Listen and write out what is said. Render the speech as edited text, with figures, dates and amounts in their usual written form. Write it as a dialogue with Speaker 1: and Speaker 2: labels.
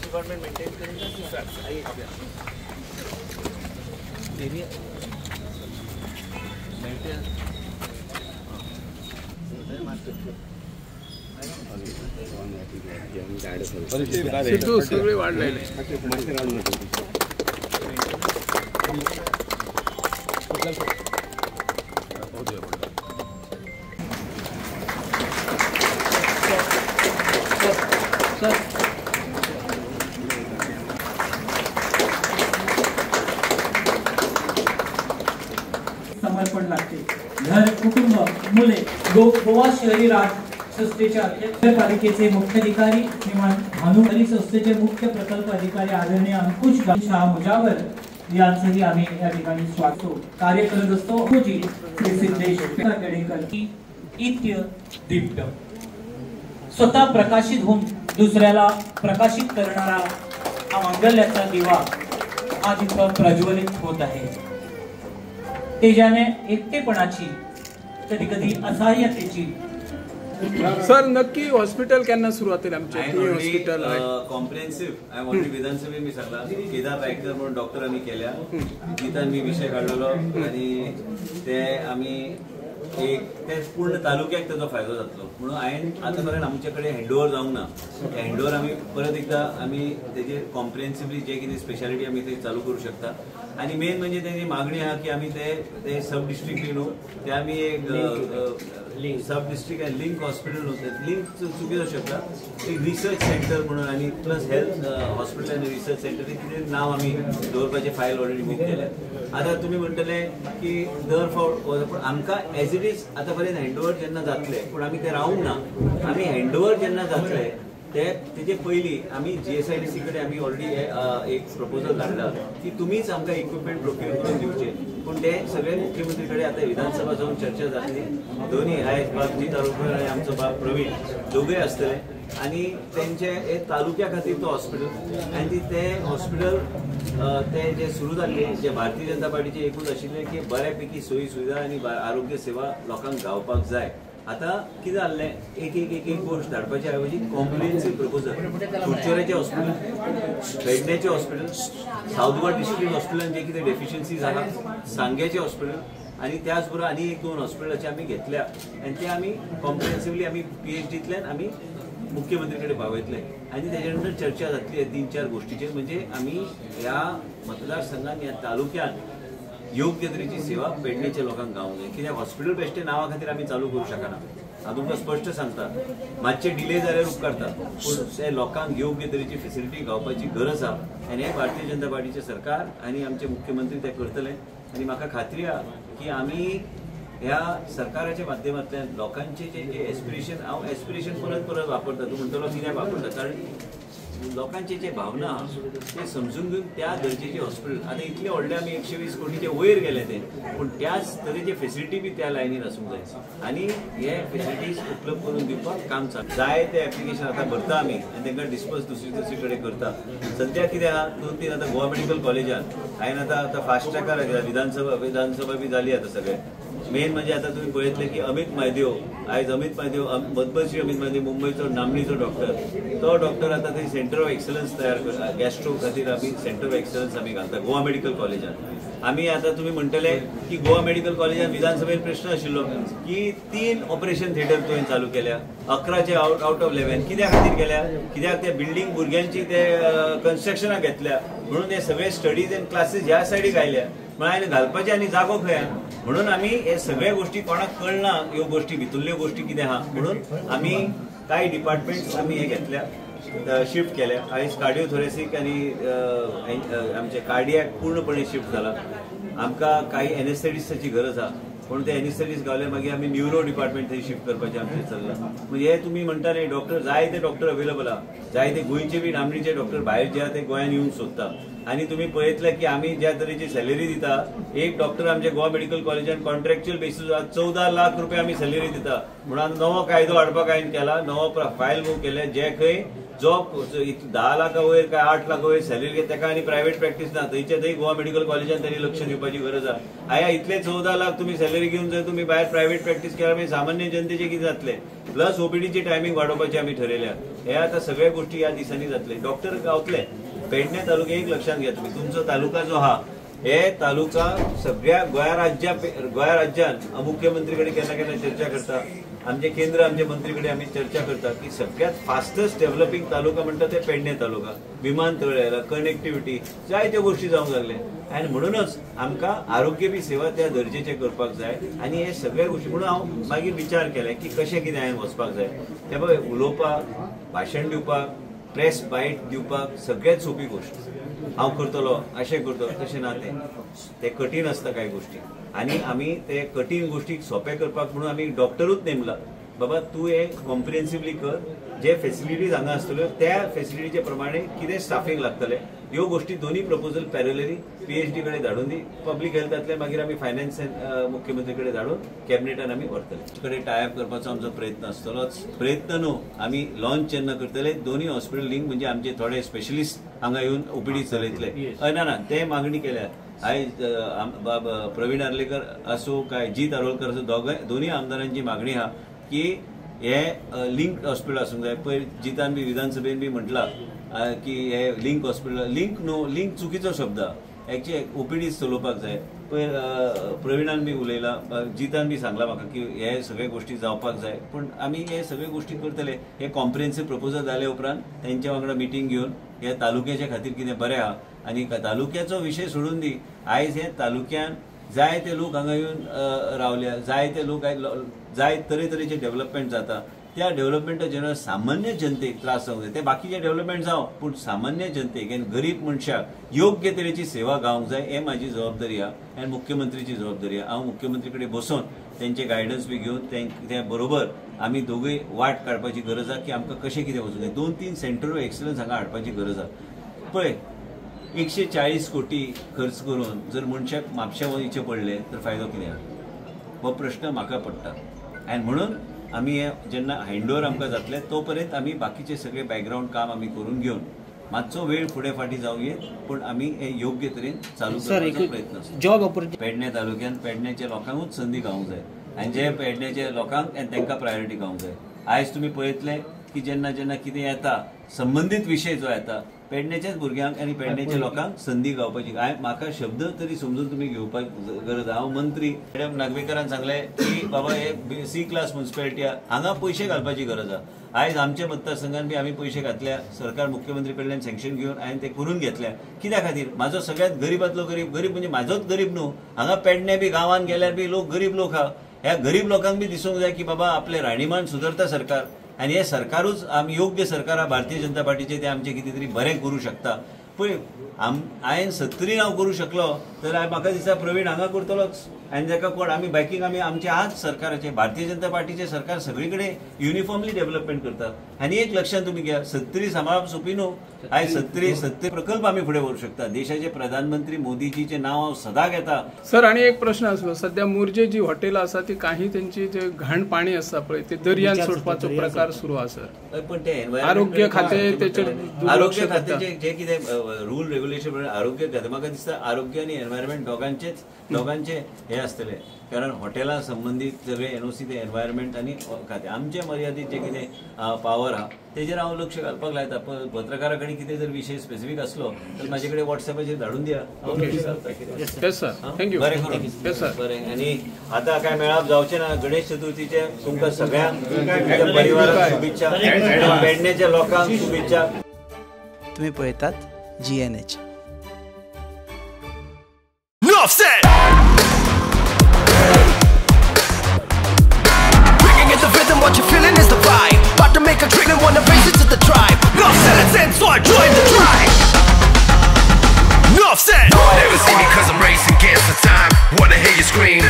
Speaker 1: Department maintain करून area maintain
Speaker 2: सगळे वाढलेले.
Speaker 3: समर्पण लागते. घर, कुटुंब, मुले. गोवा शहरी राज संस्थेच्या पालिकेचे मुख्याधिकारी श्रीमान भानुहरी संस्थेचे मुख्य प्रकल्प अधिकारी आदरणीय अंकुश शाह मुजावर यांचंही आम्ही या ठिकाणी स्वागत कार्य करत असतो. श्री सिद्धेश केणेकर इत्य दीप्त स्वतः प्रकाशित होऊन दुसऱ्याला प्रकाशित करणारा हा मांगल्याचा दिवा आज इथं प्रज्वलित होत आहे. तेजाने एकटेपणाची, कधी कधी असहाय्यतेची.
Speaker 2: सर, नक्की हॉस्पिटल केन्ना सुरू जातले आमचे? हॉस्पिटल
Speaker 4: कॉम्प्रिहेन्सिव्ह हांवें ऑलरेडी विधानसभेत मी सांगला. केदार रायकर म्हणून डॉक्टर आमी केल्या, गीतान मी विशय काडलेलो आनी ते आमी एक ते पूर्ण तालुक्याक ताजो फायदो जातलो म्हणून हांवें आतां पर्यंत आमचे कडेन हँडओवर जावंक ना. हँडओवर आमी परत एकदा आमी तेजेर कॉम्प्रिहेन्सिवली जे कितें स्पेशालिटी आमी ते चालू करूं शकता. आनी मेन म्हणजे तेजी मागणी आहा की आमी ते सब डिस्ट्रिक्ट न्हू ते आमी एक सब डिस्ट्रिक्ट आनी लिंक हॉस्पिटल न्हू, लिंक चुकी जावं शकता, एक रिसर्च सेंटर म्हणून आनी प्लस हेल्थ हॉस्पिटल आनी रिसर्च सेंटर कितें नांव आमी दवरपाचें फायल ऑलरेडी बूक केलें. आतां तुमी म्हणटले की दर फावट पूण आमकां एज it is आतां पर्यंत हँडओवर जेन्ना जातले, पूण आमी ते रावूंक ना. आमी हँडओवर जेन्ना जातले ते तेजे पयलीं आमी GSIDC कडेन आमी ऑलरेडी एक प्रपोजल धाडला की तुमीच आमकां इक्विपमेंट प्रोक्युर करून दिवचे. पूण ते सगळे मुख्यमंत्री कडेन आतां विधानसभा जावन चर्चा जातली. दोनी आयज बाब जीत आरोलकर आनी आमचो बाब प्रवीण दोगूय आसतले आनी तेंचे हे तालुक्या खातीर तो हॉस्पिटल आनी ते हॉस्पिटल ते जे सुरू जाल्ले जे भारतीय जनता पार्टीचे एकूच आशिल्ले की बऱ्यापैकी सोयी सुविधा आनी आरोग्य सेवा लोकांक गावपाक जाय. आतां कितें जाल्लें, एक एक एक एक गोश्ट धाडपाचे ऐवजी कॉम्प्रिहेन्सिव प्रपोजल कुडचोऱ्याचें हॉस्पिटल, पेडण्याचें हॉस्पिटल, सावथ गोवा डिस्ट्रिक्ट हॉस्पिटलान जे कितें डेफिशियन्सीज आहा, सांग्याचें हॉस्पिटल आनी त्याच बरोबर आनी एक दोन हॉस्पिटलाचे आमी घेतल्या आनी ते आमी कॉम्प्रिहेन्सिवली आमी PhDतल्यान आमी मुख्यमंत्री कडेन पावयतले आनी तेच्या नंतर चर्चा जातली 3-4 गोष्टीचेर. म्हणजे आमी ह्या मतदारसंघान ह्या तालुक्यान योग्य तरेची सेवा पेडणेच्या लोकांक गावूंक जाय. कित्याक हॉस्पिटल बेश्टे नांवा खातीर आमी चालू करूं शकना. हांव तुमकां स्पश्ट सांगता, मातशे डिले जाल्यार उपकारता, पूण ते लोकांक योग्य तरेची फेसिलिटी गावपाची गरज आहा आनी हें भारतीय जनता पार्टीचें सरकार आनी आमचे मुख्यमंत्री ते करतले. आनी म्हाका खात्री आहा की आमी ह्या सरकाराच्या माध्यमांतल्यान लोकांचे जे जे एस्पिरेशन, हांव एस्पिरेशन परत परत वापरता, तूं म्हणटलो कित्याक वापरता, कारण लोकांचे जे भावना ते समजून घेवन त्या गरजेचे हॉस्पिटल आतां इतले व्हडले आमी 120 कोटीचे वयर गेले ते, पूण त्याच तरेचे फेसिलिटी बी त्या लायनीर आसूंक जाय आनी हे फेसिलिटीज उपलब्ध करून दिवपाक काम चालू. जाय ते एप्लिकेशन आतां भरता आमी आनी तांकां डिस्पर्स दुसरी दुसरी कडेन करता. सद्या कितें आहा, 2-3 आतां गोवा मेडिकल कॉलेजान हांवें आतां आतां फास्ट ट्रॅकार विधानसभा बी जाली आतां सगळें. मेन म्हणजे आतां तुमी पळयतले की अमित महादेव, आयज अमित महादेव, पद्मश्री अमित महादेव मुंबयचो नामनेचो डॉक्टर, तो डॉक्टर आतां थंय सेंटर ऑफ एक्सलन्स तयार करता. गॅस्ट्रो खातीर आमी सेंटर ऑफ एक्सलन्स आमी घालता गोवा मेडिकल कॉलेजान. आमी आतां तुमी म्हणटले की गोवा मेडिकल कॉलेजान विधानसभेन प्रश्न आशिल्लो की 3 ऑपरेशन थिएटर तुवें चालू केल्या, 11 आउट ऑफ 11 कित्या खातीर केल्या, कित्याक ते बिल्डींग भुरग्यांची ते कन्स्ट्रक्शनाक घेतल्या, म्हणून हे सगळे स्टडीज एंड क्लासीस ह्या सायडीक आयल्या. म्हणून घालपाचे आनी जागो खंय, म्हणून आमी हे सगळे गोष्टी कोणाक कळना ह्यो गोष्टी भितरल्यो गोष्टी कितें आहा, म्हणून आमी कांय डिपार्टमेंट्स आमी हे घेतल्या, शिफ्ट केल्या. आयज कार्डियोथोरेसीक आनी आमचे कार्डियाक पूर्णपणे शिफ्ट जाला. आमकां कांय एनेस्थेटिस्टाची गरज आहा, पूण ते एनेस्थेटिस्ट गावले मागीर आमी न्युरो डिपार्टमेंट थंय शिफ्ट करपाचें आमचें चल्लां. म्हणजे हे तुमी म्हणटा न्ही डॉक्टर, जाय ते डॉक्टर अवेलेबल आहा, जाय ते गोंयचे बी नामनेचे डॉक्टर भायर जे आहा ते गोंयान येवंक सोदता. आनी तुमी पळयतले की आमी ज्या तरेची सॅलरी दिता, एक डॉक्टर आमच्या गोवा मेडिकल कॉलेजान कॉन्ट्रॅक्च्युअल बेसीस 14 लाख रुपया आमी सॅलरी दिता. म्हणून नवो कायदो हाडपाक हांवें केला, नवो फायल मूव केले, जे खंय जो 10 लाखा वयर काय 8 लाखा वयर सॅलरी घेता ताका आनी प्रायव्हेट प्रॅक्टीस ना, थंयच्या थंय गोवा मेडिकल कॉलेजान त्यांनी लक्ष दिवपाची गरज आहा. आया इतले 14 लाख तुम्ही सॅलरी घेवन जर तुम्ही भायर प्रायव्हेट प्रॅक्टीस केल्यार मागीर सामान्य जनतेचे कितें जातले. प्लस ओपीडीची टायमिंग वाडोवपाची आमी ठरयल्या. हे आतां सगळ्या गोष्टी ह्या दिसांनी जातले. डॉक्टर गावतले. पेडणे तालुके एक लक्षात घ्या तुम्ही, तुमचो तालुका जो आहा हे तालुका सगळ्या गोंया राज्यान मुख्यमंत्री कडेन केन्ना केन्ना चर्चा करता, आमचे केंद्र आमचे मंत्री कडेन आमी चर्चा करता की सगळ्यात फास्टेस्ट डेव्हलपिंग तालुका म्हणटा ते पेडणे तालुका. विमानतळ आयला, कनेक्टिव्हिटी, जायत्यो गोष्टी जावंक लागले आनी म्हणूनच आमकां आरोग्य बी सेवा त्या दर्जेचे करपाक जाय. आनी हे सगळ्या गोष्टी म्हणून हांव मागीर विचार केले की कशें कितें हांवें वचपाक जाय. ते पळय उलोवपाक, भाशण दिवपाक, प्रेस बायट दिवपाक सगळ्यात सोपी गोष्ट हांव करतलो अशें करतलो तशें ना, तें कठीण आसता कांय गोष्टी. आनी आमी ते कठीण गोष्टीक सोंपें करपाक म्हणून आमी डॉक्टरूच नेमला, बाबा तूं हे कॉम्प्रिहेन्सिवली कर, जे फेसिलिटीज हांगा आसतल्यो त्या फेसिलिटीचे प्रमाणे कितें स्टाफींग लागतलें, ह्यो गोष्टी दोन्ही प्रपोजल पॅरलली पीएचडी कडेन धाडून दी. पब्लीक हेल्थांतले मागीर आमी फायनान्स मुख्यमंत्री कडेन धाडून कॅबिनेटान आमी व्हरतले. कडेन टायप करपाचो आमचो प्रयत्न आसतलोच. प्रयत्न न्हू, आमी लॉन्च जेन्ना करतले दोन्ही हॉस्पिटल लिंक, म्हणजे आमचे थोडे स्पेशलिस्ट हांगा येवन ओपीडी चलयतले. हय ना ना ते मागणी केल्या. आयज बाब प्रवीण आर्लेकर आसूं काय जीत आरोलकर आसूं, दोगांय दोन्ही आमदारांची मागणी आहा की हे लिंक हॉस्पिटल आसूंक जाय. पयर जितान बी विधानसभेन बी म्हटलां की हे लिंक हॉस्पिटल, लिंक न्हू, लिंक चुकीचो शब्द, एक्चुअली ओपीडी चलोवपाक जाय. पयर प्रवीणान बी उलयला, जितान बी सांगला म्हाका की हे सगळे गोष्टी जावपाक जाय. पूण आमी हे सगळे गोष्टी करतले. हे कॉम्प्रिहेन्सिव प्रपोजल जाले उपरांत तेंच्या वांगडा मिटींग घेवन हे तालुक्याच्या खातीर कितें बरें आहा. आनी तालुक्याचो विशय सोडून दी, आयज हे तालुक्यान जायते लोक हांगा येवन रावल्या, जायते लोक जाय तरेतरेचे डेव्हलपमेंट जाता. त्या डेव्हलपमेंटा जेन्ना सामान्य जनतेक त्रास जावंक जाय, ते बाकीचे डेव्हलपमेंट जावं, पूण सामान्य जनतेक आनी गरीब मनशाक योग्य तरेची सेवा गावंक जाय, हे म्हाजी जबाबदारी आहा आनी मुख्यमंत्रीची जबाबदारी आहा. हांव मुख्यमंत्री कडेन बसोन तेंचे गायडन्स बी घेवन त्या बरोबर आमी दोगूय वाट काडपाची गरज आहा की आमकां कशें कितें वचूंक जाय. 2-3 सेंटर ऑफ एक्सलन्स हांगा हाडपाची गरज आहा. पळय 140 कोटी खर्च करून जर मनशाक म्हापश्यां वयचें पडलें तर फायदो कितें आहा, हो प्रश्न म्हाका पडटा. आनी म्हणून आमी हे जेन्ना हँडओवर आमकां जातलें तो पर्यंत आमी बाकीचे सगळे बॅकग्रावंड काम आमी करून घेवन मातसो वेळ फुडें फाटीं जावं येत, पूण आमी हे योग्य तरेन चालू करपाचो प्रयत्न आसा.
Speaker 1: जॉब ऑपॉर्च्युनिटी
Speaker 4: पेडणे तालुक्यान पेडण्याच्या लोकांकूच संदी गावंक जाय आनी जे पेडण्याच्या लोकांक आनी तांकां प्रायोरिटी गावंक जाय. आयज तुमी पळयतले की जेन्ना जेन्ना कितें येता संबंदीत विशय जो येता पेडण्याच्याच भुरग्यांक आनी पेडण्याच्या लोकांक संदी गावपाची. म्हाका शब्द तरी समजून तुमी घेवपाक गरज. हांव मंत्री मॅडम नागवेकरान सांगलें की बाबा हे सी क्लास म्युन्सिपालिटी आहा, हांगा पयशे घालपाची गरज आहा. आयज आमच्या मतदारसंघान बी आमी पयशे घातल्या, सरकार मुख्यमंत्री कडल्यान सँक्शन घेवन हांवें ते करून घेतल्या. कित्या खातीर? म्हाजो सगळ्यात गरीबांतलो गरीब, गरीब म्हणजे म्हाजोच गरीब न्हू, हांगा पेडणे बी गांवांत गेल्यार बी लोक गरीब लोक आहा. ह्या गरीब लोकांक बी दिसूंक जाय की बाबा आपलें राहणीमान सुदरता सरकार, आनी हे सरकारूच आमी योग्य सरकार आहा भारतीय जनता पार्टीचे, ते आमचें कितें तरी बरें करूं शकता. पळय हांवें 70 हांव करूं शकलो तर म्हाका दिसता प्रवीण हांगा करतलोच. आनी जाका कोण आमी बॅकिंग आमी आमचे आज सरकाराचे भारतीय जनता पार्टीचे सरकार सगळे कडेन युनिफॉर्मली डेव्हलपमेंट करता. आनी एक लक्षांत तुमी घ्या, 70 सांबाळप सोंपी न्हू. आयज 70 प्रकल्प आमी फुडें व्हरूंक शकता. देशाचे प्रधानमंत्री मोदीजीचें नांव हांव सदां घेता.
Speaker 2: सर, आनी एक प्रश्न आसलो, सद्या मुरजे जी हॉटेलां आसा ती काही तेंची जे घाण पाणी आसा पळय ते दर्यान सोडपाचो प्रकार सुरू आसा.
Speaker 4: पण ते
Speaker 2: आरोग्य खातें तेचेर,
Speaker 4: आरोग्य खात्याचे जे कितें रूल रेग्युलेशन आरोग्य खातें, म्हाका दिसता आरोग्य आनी एनवायरमेंट दोगांचे हे आसतले, कारण हॉटेला संबंदीत सगळे एनओसी ते एनवायरमेंट आनी खातें आमचे मर्यादीत जे कितें पावर आहा तेजेर हांव लक्ष घालपाक लायता. पत्रकारा कडेन कितें जर विशय स्पेसिफीक आसलो तर म्हाजे कडेन वॉट्सएपाचेर धाडून दिया, हांव लक्ष घालता. कितें बरें करून बरें. आनी आतां कांय मेळप जावचें ना. गणेश चतुर्थीचे तुमकां सगळ्यांक, तुमच्या परिवाराक शुभेच्छा, पेडण्याच्या लोकांक शुभेच्छा.
Speaker 1: तुम्ही पळयतात GNH.
Speaker 5: What you're feeling is the vibe. About to make a trigger, wanna raise it to the tribe. Nuff said it's in, so I joined the tribe. Nuff said. No one ever see me cause I'm racing against the time. Wanna hear you scream.